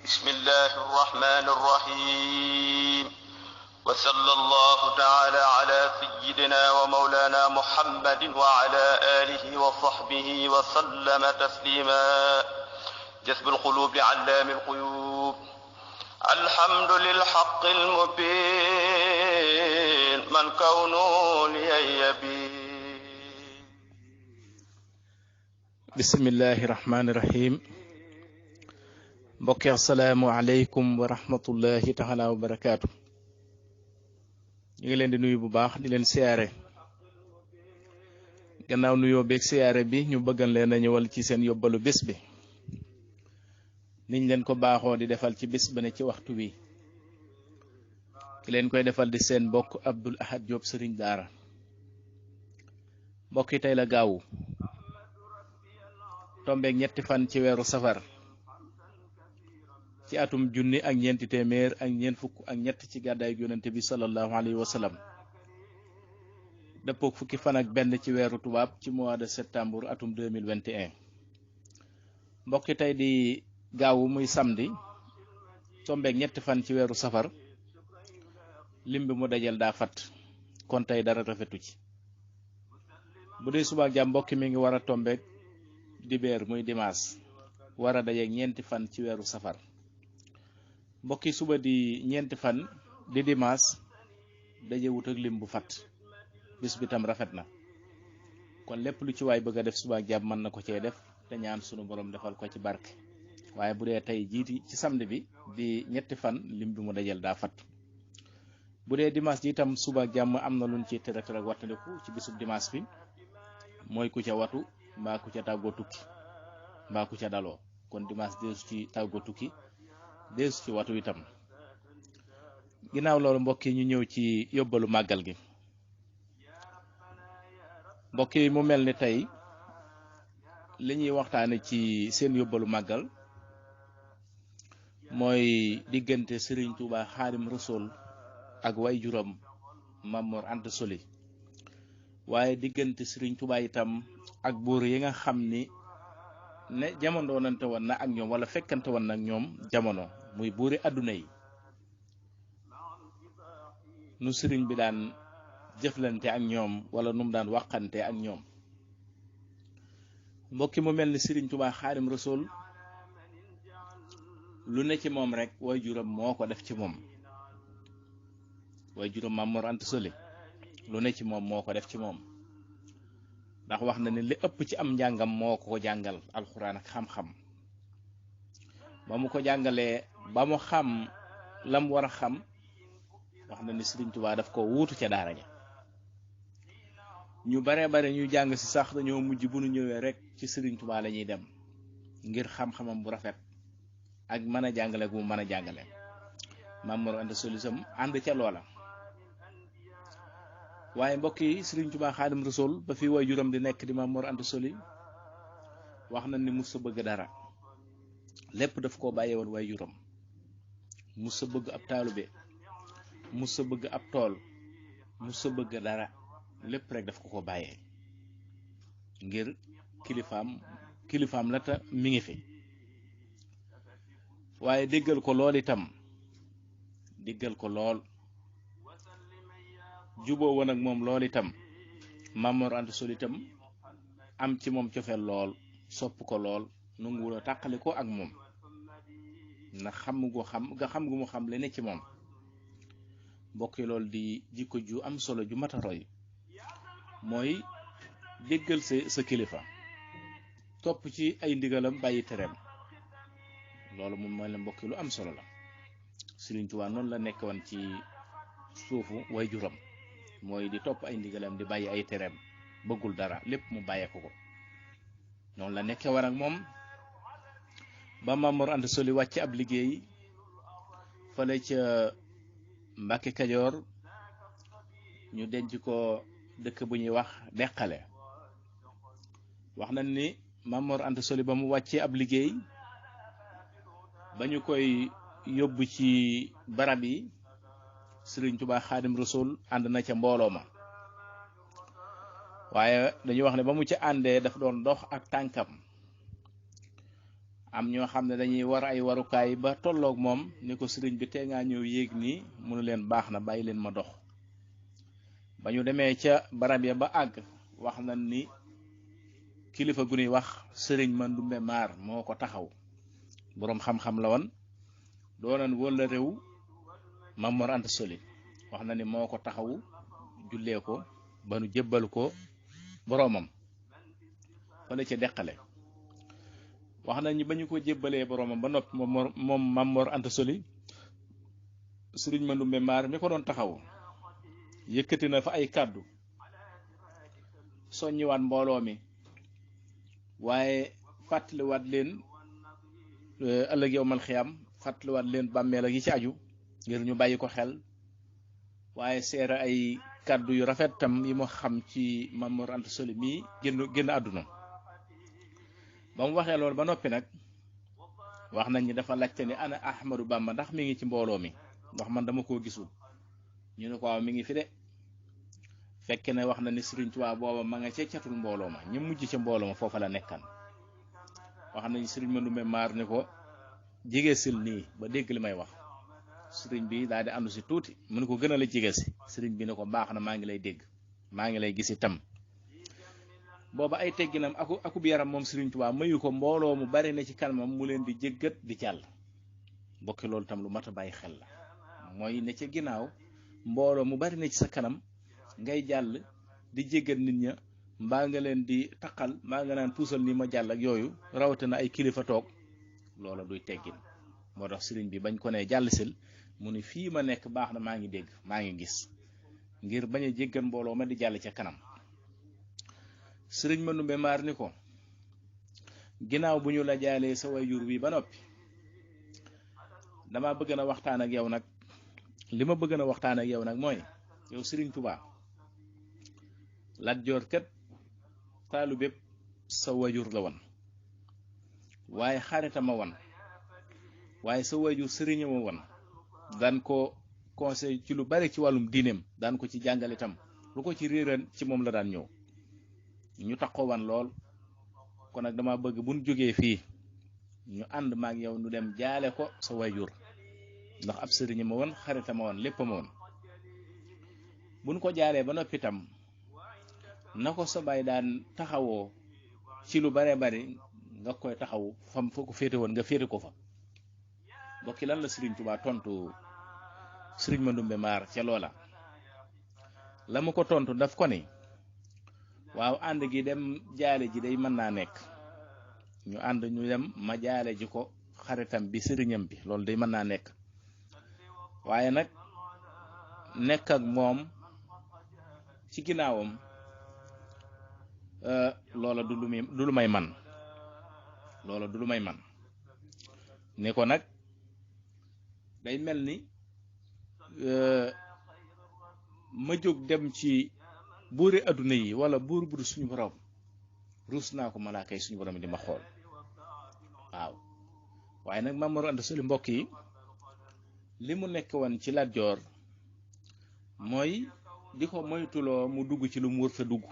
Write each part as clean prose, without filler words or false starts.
بسم الله الرحمن الرحيم وصلى الله تعالى على سيدنا ومولانا محمد وعلى آله وصحبه وسلم تسليما جذب القلوب علام الغيوب الحمد للحق المبين من كونه لي يبين بسم الله الرحمن الرحيم mbokki assalaamu aleykum wa rahmatullahi taala wa barakaatu ñu ngi leen di nuyu bu baax di leen siyaare gannaaw nuyoo beeg siyaare bi ñu bëggan leen a ñëwal ci seen yóbbalu bés bi niñ leen ko baaxoo di defal ci bés ba ne ci waxtu wi ki leen koy defal di seen mbokk Abdoul Ahad Diop Sëriñ Daara mbokki tey la gaawu tombeeg ñetti fan ci weeru safar ci atum junni ak ñeenti téeméer ak ñeent fukk ak ñett ci gàddaay yonente bi sallallahu alayhi wa sallam dëppook fukki fan ak benn ci weeru tubaab ci mois de septembre atum 2021 mbokki tey di gaawu muy samedi tombeeg ñetti fan ci weeru safar lim bi mu dajal daa fat kon tey dara rafetu ci bu dee suba ak jàmm mbokki mi ngi war a tombeeg dibeer muy dimanche war a dajeeg ñeenti fan ci weeru safar mbokki suba di ñeenti fan di dimanche daje wut ak lim bu fat bis bi tam rafet na kon lépp lu ci waay bëgg a def suba ak jàmm mën na ko cee def te ñaan sunu borom defal ko ci barke waaye bu dee tey jiiti ci samedi bi di ñetti fan lim bi mu dajal daa fat bu dee dimanche ji itam suba ak jàmm am na luñ ci tere ak wattandiku ci bisub dimanche bi mooy ku ca watu mbaa ku ca tàggoo tukki mbaa ku ca daloo kon dimanche deesu ci tàggoo tukki deesu ci watu itam ginnaaw loolu mbokk yi ñu ñëw ci yóbbalu màggal gi mbokk yi mu mel ni tey li ñuy waxtaane ci seen yóbbalu màggal mooy diggante Serigne Touba Xaadim Rasul ak way juram Mame Mor Anta Sali waaye diggante Serigne Touba itam ak buur yi nga xam ni ne jamono nante woon na ak ñoom wala fekkante woon na ak ñoom jamono muy buuri àdduna yi nu sëriñ bi daan jëflante ak ñoom wala nu mu daan waxante ak ñoom mbokki mu mel ni Sëriñ Tuubaa Xaadim Rasuul lu ne ci moom rek way juram moo ko def ci moom way juram Mame Mor Anta Sali lu ne ci moom moo ko def ci moom ndax wax na ne li ëpp ci am njàngam moo ko jàngal alxuraan ak xam-xam ba mu ko jàngalee ba mu xam lam war a xam wax na ni Sëriñ Tuubaa daf ko wuutu ca daara ja ñu bare ñuy jàng si sax dañoo mujj bu nu ñëwee rek ci Sëriñ Tuubaa la ñuy dem ngir xam-xamam bu rafet ak mën a jàngale gu mu mën a jàngale Mame Mor Anta Sali sam ànd ca loola waaye mbokk yi Sëriñ Tuubaa Xaadim Rasuul ba fi way juram di nekk di Mame Mor Anta Sali wax na ni musa bëgg dara lépp daf koo bàyyee woon way juram musa bëgg ab taalube musa bëgg ab tool musa bëgg dara lépp rek daf ko bàyyee ngir kilifaam la ta mi ngi fi waaye déggal ko lool itam déggal ko lool juboo woon ak moom lool itam Mame Mor Anta Sali itam am ci moom cofeel lool sopp ko lool nanguwul a tàqali ko ak moom ndax xam gu mu xam le ne ci moom mbokk yi loolu di jikko ju am solo ju mat a roy mooy déggal sa kilifa topp ci ay ndigalam bàyyi tereem loolu moom mooy la mbokk yi lu am solo la Sëriñ Tuubaa noonu la nekk woon ci suufu way juram mooy di topp ay ndigalam di bàyyi ay tereem bëggul dara lépp mu bàyyeeku ko noonu la nekkee war ak moom ba Mame Mor Anta Sali wàcc ab liggéey fale ca Mbàkke Kajoor ñu denc ko dëkk bu ñuy wax Deqale wax nañ ni Mame Mor Anta Sali ba mu wàccee ab liggéey ba ñu koy yóbbu ci barab yi Sëriñ Tuubaa Xaadim Rasuul ànd na ca mbooloo ma waaye dañuy wax ne ba mu ci àndee daf doon dox ak tànkam am ñoo xam ne dañuy war ay warukaay ba tolloog moom ni ko sëriñ bi tee ngaa ñëw yéeg nii mënu leen baax na bàyyi leen ma dox. ba ñu demee ca barab ya ba àgg wax na ni kilifa gu ñuy wax sëriñ Mandumbe Maar moo ko taxaw, boroom xam-xam la woon doonan wala réew Maam Mor Anta Sali. wax na ni moo ko taxawu jullee ko ba nu jébbal ko boroomam fële ca deqale. wax na ni ba ñu ko jébbalee boroomam ba noppi moom Maam Mor Anta Sali, sëriñ Mandumbe Maar mi ko doon taxaw yëkkati na fa ay kàddu soññiwaat mbooloo mi, waaye fàttaliwaat leen ëllëg yawmal xiyaam, fàttaliwaat leen bàmmeel ak yi ci aju ngir ñu bàyyi ko xel, waaye seere ay kàddu yu rafet tam yi mu xam ci Maam Mor Anta Sali mii génn àdduna. ba mu waxee loolu ba noppi nag wax nañ ni dafa laajte ni ana Ahmadou Bamba ndax mi ngi ci mbooloo mi, ndax man dama koo gisul. ñu ne ko waaw mi ngi fi de. fekk ne wax na ni Sëriñ Tuubaa booba ma nga ca catul mbooloo ma, ñu mujj ca mbooloo ma foofa la nekkan. wax nañ sëriñ Mandumbe Maar ni ko jege sil nii ba dégg li may wax. sëriñ bi daal di àndu si tuuti mu ne ko gën a la jege si. sëriñ bi ne ko baax na, maa ngi lay dégg, maa ngi lay gis itam. booba ay tegginam akub yaram moom Sëriñ Tuubaa mayu ko mbooloo mu bari na ci kanamam mu leen di jéggat di jàll. bokki loolu tam lu mat a bàyyi xel la, mooy ne ca ginnaaw mbooloo mu bari na ci sa kanam ngay jàll di jéggat nit ña, mbaa nga leen di taqal, mbaa nga naan puusal ni ma jàll ak yooyu, rawatina ay kilifa toog, loola duy teggin. moo tax sëriñ bi bañ ko ne jàll sil mu ne fii ma nekk baax na, maa ngi dégg maa ngi gis, ngir bañ a jéggat mbooloo ma di jàll ca kanam. sëriñ Mandumbe Maar ni ko ginnaaw bu ñu la jaalee sa waajur wi ba noppi, dama bëgg na waxtaan ak yow nag. li ma bëgg na waxtaan ak yow nag mooy yow Sëriñ Tuubaa, Lat Joor kat taalu bépp sa waajur la woon, waaye xaritama woon, waaye sa waajur sëriña ma woon, daan ko conseil ci lu bari ci wàllum diineem, daan ko ci jàngal itam, lu ko ci réeran ci moom la daan ñëw, ñu taxoo wan lool. kon nag dama bëgg bu ñu jógee fii ñu ànd maag yow nu dem jaale ko sa waajur, ndax ab sëriñ ma woon, xarita ma woon, lépp ma woon. buñ ko jaalee ba noppi itam na ko sa baay daan taxawoo ci lu bare bari nga koy taxaw fam fa ko féete woon nga féete ko fa. bokki lan la Sëriñ Tuubaa tontu sëriñ Mandumbe Maar ca loola? la mu ko tontu daf ko ni waaw ànd gi dem jaale ji day mën naa nekk, ñu ànd ñu dem ma jaale ji ko xaritam bi sëriñam bi, loolu day mën naa nekk, waaye nag nekk ak moom ci ginnaawam loola du lu may man, loola du lu may man. ne ko nag day mel ni ma jóg dem ci buuri adduna yi wala buur bu suñu borom, ruus naa ko malaaka yi suñu borom di ma xool. waaw waaye nag Maam Mor Anta Sali mbokk yi, li mu nekk woon ci Lat Joor mooy di ko moytuloo mu dugg ci lu mu wërta dugg,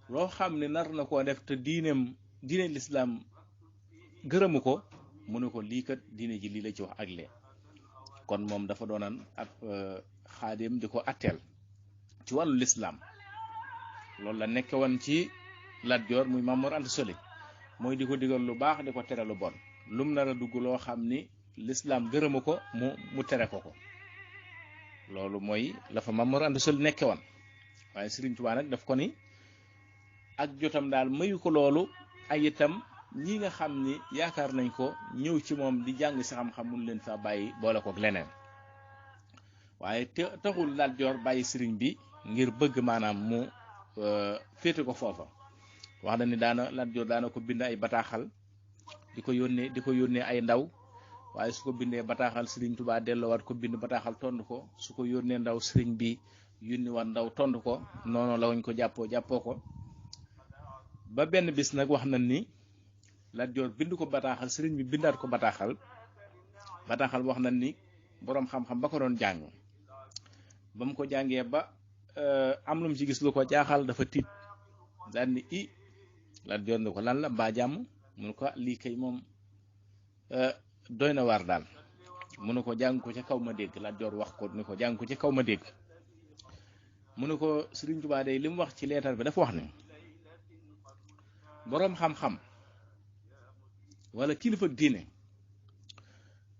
loo xam ne nar na koo def te diine lislaam gërëmu ko, mu ne ko lii kat diine ji lii la ci wax ak lee. kon moom dafa doonan ab xaadim di ko atteel ci wàllu lislaam. loolu la nekk woon ci Lat Joor muy Maam Mor Anta Sali, mooy di ko digal lu baax di ko tere lu bon, lum nar a dugg loo xam ni lislaam gërëmu ko mu tere ko. loolu mooy la fa Maam Mor Anta Sali nekke woon. waaye Sëriñ Tuubaa nag daf ko ni ak jotam daal mayu ko loolu, ay itam ñi nga xam ni yaakaar nañ ko ñëw ci moom di jàng si xam-xam mun leen fa bàyyi boole ko leneen. waaye taxul Lat Joor bàyyi sëriñ bi ngir bëgg maanaam mu féete ko foofa. wax na ni Lat Joor daana ko bind ay bataaxal di ko yónnee ay ndaw, waaye su ko bindee bataaxal Sëriñ Tuubaa delloowaat ko bind bataaxal tond ko, su ko yónnee ndaw sëriñ bi yónni waat ndaw tond ko, noonu la wañ ko jàppoo ko. ba benn bis nag wax na ni Lat Joor bind ko bataaxal, sëriñ bi bindaat ko bataaxal wax na ni boroom xam-xam ba ko doon jàng, ba mu ko jàngee ba am lu mu ci gis lu ko jaaxal, dafa tiit daal ni Lat Joor ne ko lan la mbaa jàmm, mu ne ko lii kay moom doy na waar daal. mu ne ko jàng ko ca kaw ma dégg. Lat Joor wax ko ni ko jàng ko ca kaw ma dégg. mu ne ko Sëriñ Tuubaa day li mu wax ci leetar bi dafa wax ne boroom xam-xam wala kilifa diine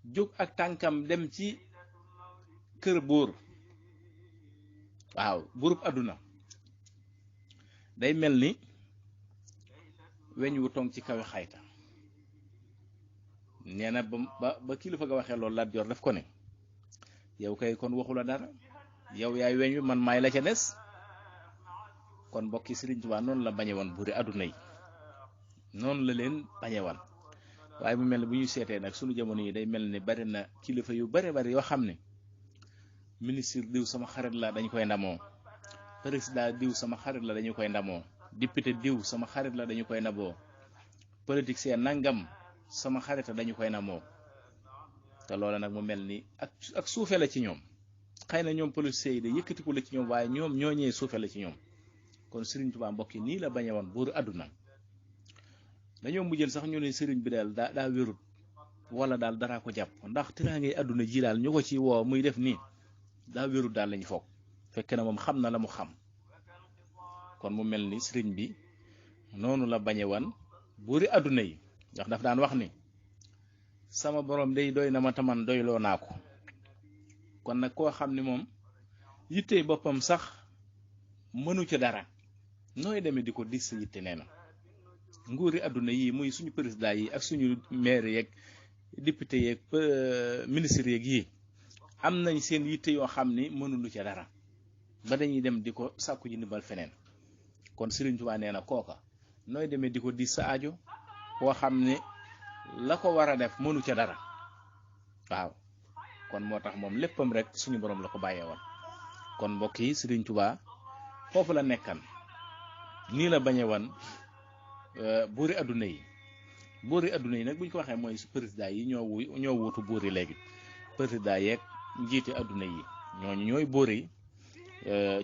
jóg ak tànkam dem ci kër buur, waaw buurub àdduna, day mel ni weñ wu tong ci kaw xayta. nee na ba kilifa ga waxee loolu Lat Joor daf ko ne yow kay kon waxu la dara, yow yaay weñ wi, man maay la ca des. kon mbokki Sëriñ Tuubaa noonu la bañe woon buuri àdduna yi, noonu la leen bañe woon. waaye mu mel ne bu ñu seetee nag sunu jamono yi day mel ni bari na kilifa yu bari yoo xam ne ministre diw sama xarit la dañu koy ndamoo, président diw sama xarit la dañu koy ndamoo, député diw sama xarit la dañu koy ndamoo, politicien nangam sama xarit la dañu koy ndamoo. te loola nag mu mel ni ak suufe la ci ñoom. xëy na ñoom politiciens yi de yëkkatiku la ci ñoom, waaye ñoom ñoo ñëwee suufe la ci ñoom. kon Sëriñ Tuubaa mbokk yi nii la bañe woon buuru àdduna. dañoo mujjën sax ñu ne sëriñ bi daal daa wérut wala daal daraa ko jàpp, ndax tiraangay àdduna ji daal ñu ko ci woo muy def nii daa wérut daal lañu foog. fekk na moom xam na la mu xam. kon mu mel ni sëriñ bi noonu la bañe woon buuri àdduna yi, ndax daf daan wax ni sama borom day doy na ma taman doyloo naa ko. kon nag koo xam ni moom yittey boppam sax mënu ci dara, nooy demee di ko dis sa yitte. nee na nguuri àdduna yi muy suñu président yi ak suñu maire yeeg député yeeg ministre yeeg yi am nañ seen yitte yoo xam ni mënuñu ca dara ba dañuy dem di ko sàkku ji ndimbal feneen. kon Sëriñ Tuubaa nee na kooka nooy demee di ko dis sa aajo koo xam ne la ko war a def mënu ca dara. waaw kon moo tax moom léppam rek suñu borom la ko bàyyee woon. kon mbokk yi Sëriñ Tuubaa foofu la nekkan, nii la bañe woon buuri àdduna yi. buuri àdduna yi nag buñ ko waxee mooy président yi ñoo wuutu buur yi léegi. président yeeg njiiti àdduna yi ñooñu ñooy buur yi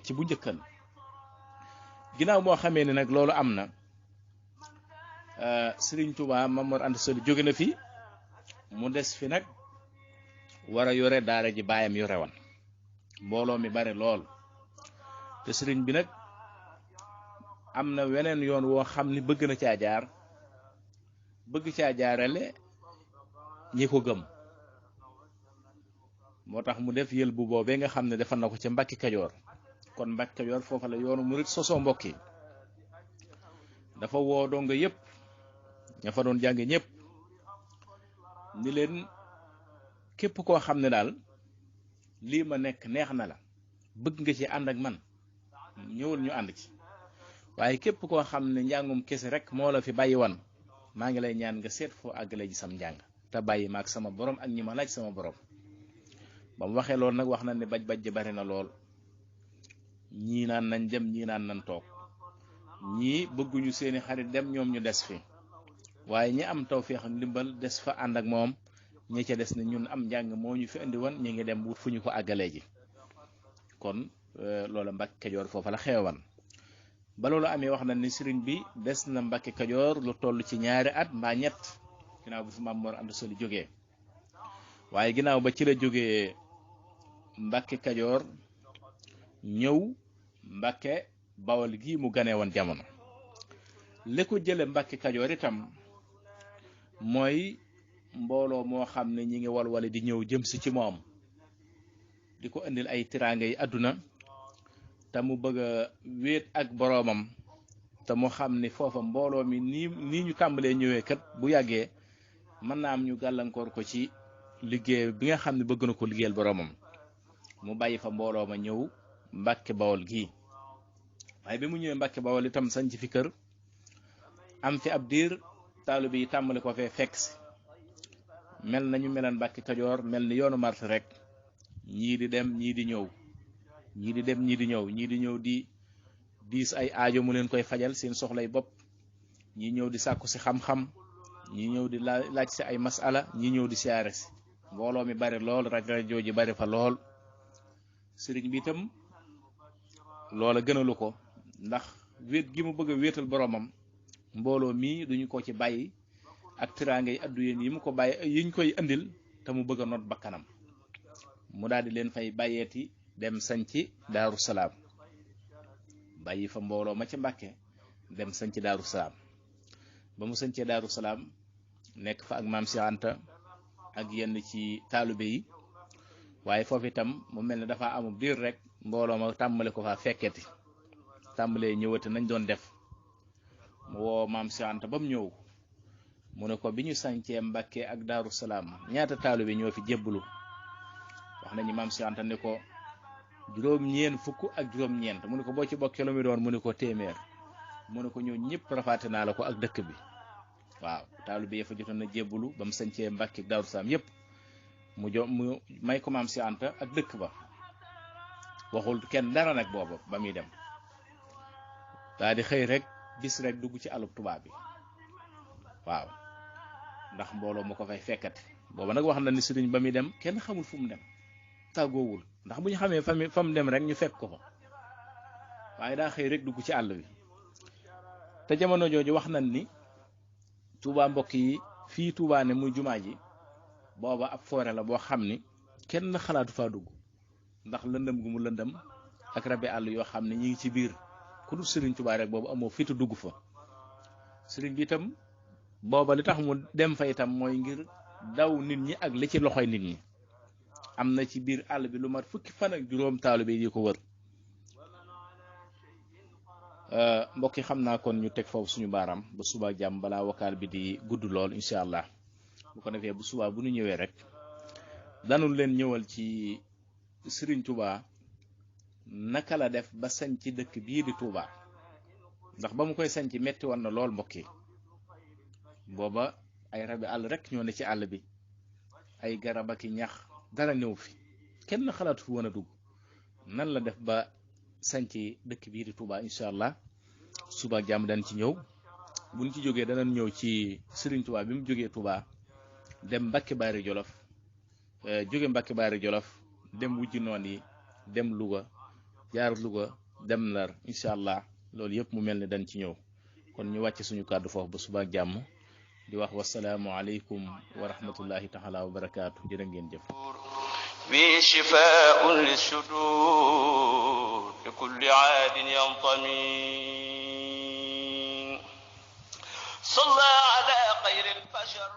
ci bu njëkkan. ginnaaw moo xamee ni nag loolu am na, Sëriñ Tuubaa Maam Mor Anta Sali jóge na fi, mu des fi nag war a yore daara ji baayam yore woon. mbooloo mi bari lool, te sëriñ bi nag am na weneen yoon woo xam ni bëgg na caa jaar, bëgg caa jaarale ñi ko gëm. moo tax mu def yël bu boobee nga xam ne defal na ko ca Mbàkke Kajoor. kon Mbàkke Kajoor foofa la yoonu murit sosoo mbokk yi. dafa woo donga yépp ña fa doon jànge ñépp ni leen képp koo xam ne daal lii ma nekk neex na la, bëgg nga ci ànd ak man, ñëwul ñu ànd ci. waaye képp koo xam ne njàngum kese rek moo la fi bàyyi wan, maa ngi lay ñaan nga seet foo àggale ji sam njàng te bàyyi ma ak sama borom ak ñi ma laaj sama borom. ba mu waxee loolu nag wax na ne baj ji bari na lool. ñii naan nañ dem, ñii naan nañ toog, ñii bëgguñu seeni xarit dem, ñoom ñu des fi. waaye ñi am tawfeex ak ndimbal des fa ànd ak moom, ñi ca des ne ñun am njàng moo ñu fi indi woon, ñu ngi dem wut fu ñu ko àggalee ji. kon loolu Mbàkke Kajoor foofa la xewoon. ba loolu amee wax na ni sëriñ bi des na Mbàkke Kajoor lu toll ci 2 at mbaa 3 ginnaaw bi fi Maam Mor Anta Sali jógee. waaye ginnaaw ba ci la jógee Mbàkke Kajoor ñëw Mbàkke Bawol gii mu ganee woon jamono. li ko jële Mbàkke Kajoor itam mooy mbooloo moo xam ne ñi ngi walwale di ñëw jëm si ci moom di ko indil ay tiraanga yi àdduna, te mu bëgg a wéet ak boroomam, te mu xam ni foofa mbooloo mi nii ñu tàmbalee ñëwee kat bu yàggee mën naa am ñu gàllankoor ko ci liggéey bi nga xam ne bëgg na ko liggéeyal boroomam. mu bàyyi fa mbooloo ma ñëw Mbàkke Bawol gii. waaye bi mu ñëwee Mbàkke Bawol itam sañ ci fi kër, am fi ab diir, taalibe yi tàmbali ko fee fekk si. mel nañu melan Mbàkke Kajoor, mel ni yoonu mars rek, ñii di dem ñii di ñëw, ñii di dem ñii di ñëw, ñii di ñëw di diis ay aajo mu leen koy fajal seen soxlay bopp, ñii ñëw di sàkku si xam-xam, ñii ñëw di laaj si ay masala, ñii ñëw di siyaare si. mbooloo mi bari lool, rajo ji bari fa lool. sëriñ bi itam loola gënalu ko, ndax wéet gi mu bëgg a wéetal boromam, mbooloo mii duñu ko ci bàyyi ak tiraangay addu yéen yi mu ko bàyyi yiñ koy andil te mu bëgg a not bakkanam mu daal di leen fay bàyyeeti dem sañci Daaru Salaam bàyyi fa mbooloo ma ca Mbàkke dem sañci Daaru Salaam ba mu sañcee Daaru Salaam nekk fa ak maam Cheikh Anta ak yenn ci taalibe yi waaye foofu itam mu mel ne dafa amul diir rek mbooloo ma tàmbale ko fa fekketi tàmbalee ñëwati nañ doon def mu woo maam Cheikh Anta ba mu ñëw mu ne ko bi ñu sañcee Mbàkke ak Daaru Salaam ñaata taalibe ñoo fi jébbalu wax nañu maam Cheikh Anta ne ko juróom-ñeent fukk ak juróom-ñeent mu ne ko boo ci bokkee lu muy doon mu ne ko téeméer mu ne ko ñoo ñëpp rafaate naa la ko ak dëkk bi waaw taalibe yi fa jotoon na jébbalu ba mu sañcee Mbàkke ak Daaru Salaam yëpp mu may ko maam Cheikh Anta ak dëkk ba waxul kenn dara nag booba ba muy dem daa di xëy rek bis rek dugg ci àllub tubaab bi waaw ndax mbooloo mu ko fay fekkati booba nag wax na ni sëriñ ba muy dem kenn xamul fu mu dem tàggoowul ndax bu ñu xamee fa mu dem rek ñu fekk ko fa waaye daa xëy rek dugg ci àll bi te jamono jooju wax nañ ni Touba mbokk yi fii Touba ne muy jumaa ji booba ab foore la boo xam ni kenn xalaatu faa dugg ndax lëndëm gu mu lëndëm ak rabi àll yoo xam ne ñi ngi ci biir ku dul sëriñ Touba rek boobu amoo fitu dugg fa sëriñ bi itam booba li tax mu dem fa itam mooy ngir daw nit ñi ak li ci loxoy nit ñi am na ci biir àll bi lu mat fukki fan ak juróom taalibe yi ko wër mbokk yi xam naa kon ñu teg foofu suñu baaraam ba suba jàmm balaa wakaal bi di gudd lool incha allah bu ko defee bu subaa bu ñu ñëwee rek danul leen ñëwal ci Serigne Touba naka la def ba sañ ci dëkk bii di Touba ndax ba mu koy sañ ci metti woon na lool mbokk yi booba ay rabi àll rek ñoo ne ci àll bi ay garab ak i ñax dara néew fi kenn xalaatu fi woon a dugg nan la def ba sañ ci dëkk bii di Touba incha allah suba jàmm dañ ci ñëw buñ ci jógee danañ ñëw ci Serigne Touba bi mu jógee Touba dem Mbàkke Baari Jolof jóge Mbàkke Baari Jolof dem wujji noon yi dem Louga jaar Louga dem Ndar incha allah loolu yëpp mu mel ne dañ ci ñëw kon ñu wàcce suñu kàddu foofu ba suba jàmm di wax wasalaamu aleykum wa rahmatullahi taala wa barakaatu jërë ngeen jëf bi shifaa'un lis-suduur li kulli aadin yantami salla ala xayril bashar